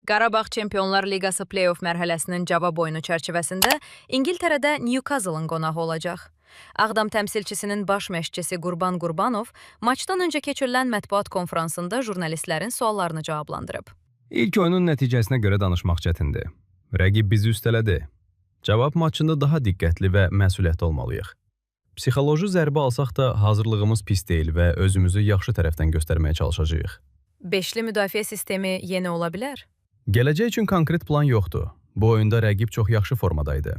Qarabağ Çempionlar Liqası play-off mərhələsinin cavab oyunu çərçivəsində İngiltərədə Newcastle-ın qonağı olacaq. Ağdam təmsilçisinin baş məşqçisi Qurban Qurbanov maçdan öncə keçirilən mətbuat konfransında jurnalistlərin suallarını cavablandırıb. İlk oyunun nəticəsinə görə danışmaq çətindir. Rəqib bizi üstələdi. Cavab maçında daha diqqətli və məsuliyyətli olmalıyıq. Psixoloji zərbə alsaq da hazırlığımız pis deyil və özümüzü yaxşı tərəfdən göstərməyə çalışacağıq. Beşli müdafiə sistemi yeni ola bilər? Gələcək üçün konkret plan yoxdur. Bu oyunda rəqib çox yaxşı formadaydı.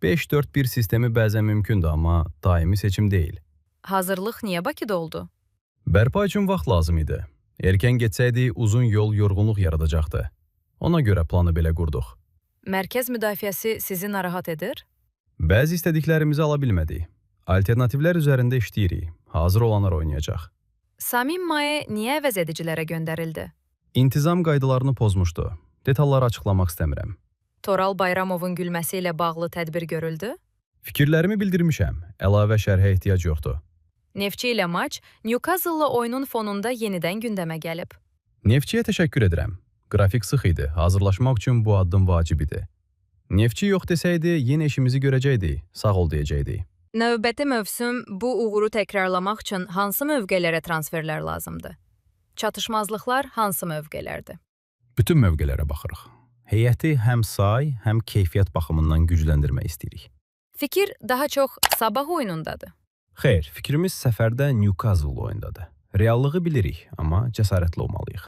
5-4-1 sistemi bəzən mümkündür, amma daimi seçim deyil. Hazırlıq niyə Bakıda oldu? Bərpa üçün vaxt lazım idi. Erkən getsəydik uzun yol yorğunluq yaradacaqdı. Ona görə planı belə qurduq. Mərkəz müdafiəsi sizi narahat edir? Bəzi istədiklərimizi ala bilmədik. Alternativlər üzərində işləyirik. Hazır olanlar oynayacaq. Samim Mae niyə əvəzedicilərə göndərildi? İntizam qaydalarını pozmuşdu. Detalları açıqlamaq istəmirəm. Toral Bayramovun gülməsi ilə bağlı tədbir görüldü? Fikirlərimi bildirmişəm. Əlavə şərhə ehtiyac yoxdur. Neftçi ilə maç Newcastle-la oyunun fonunda yenidən gündəmə gəlib. Neftçiyə təşəkkür edirəm. Qrafik sıx idi. Hazırlaşmaq üçün bu addım vacib idi. Neftçi yox desəydi, yenə işimizi görəcəkdik. Sağ ol deyəcəkdik. Növbəti mövsüm bu uğuru təkrarlamaq üçün hansı mövqelərə transferlər lazımdır? Çatışmazlıqlar hansı mövqelərdir? Bütün mövqelərə baxırıq. Heyəti həm say, həm keyfiyyət baxımından gücləndirmək istəyirik. Fikir daha çox Sabah oyunundadır. Xeyr, fikrimiz səfərdə Newcastle oyundadır. Reallığı bilirik, amma cəsarətli olmalıyıq.